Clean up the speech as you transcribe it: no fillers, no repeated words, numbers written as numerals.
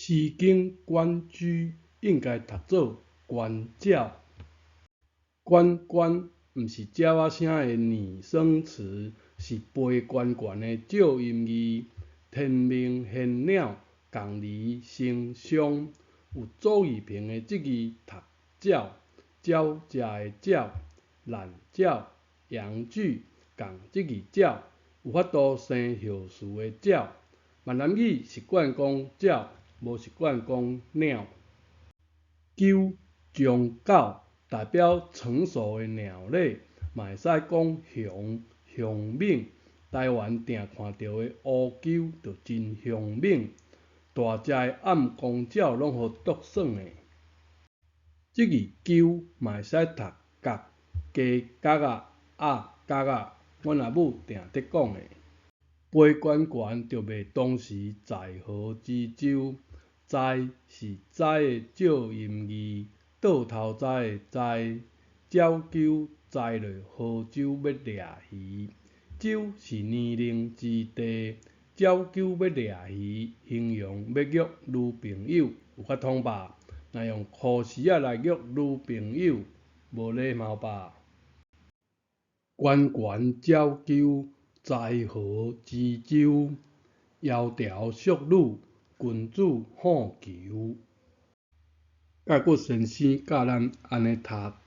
詩經關雎應該讀做關鳥。懸懸毋是鳥仔聲的擬聲詞，是飛懸懸的借音字。天命玄鳥，仝離成雙，有組字旁的這字讀鳥，鳥食的鳥，爛鳥，陽具，仝這字鳥，有法度生葉詞的鳥。閩南語習慣講鳥，無習慣講鳥。鳩將狗代表成熟的鳥類，嘛會使講雄，凶猛。台灣定看著的烏鳩就真凶猛，大隻的暗光鳥攏予啄耍的。這字鳩嘛會使讀角，雞角仔、鴨角仔，阮阿母定佇講的。飛懸懸就賣當時載河之舟，載是栽的借音字，倒頭栽的栽，鳥鳩栽落河洲欲掠魚。洲是年齡之地，鳥鳩欲掠魚，形容欲約女朋友，有較通吧？若用箍匙仔來約女朋友，無禮貌吧？懸懸鳥鳩，載河之舟，窈窕淑女，君子好逑。蓋骨先生教咱按呢讀。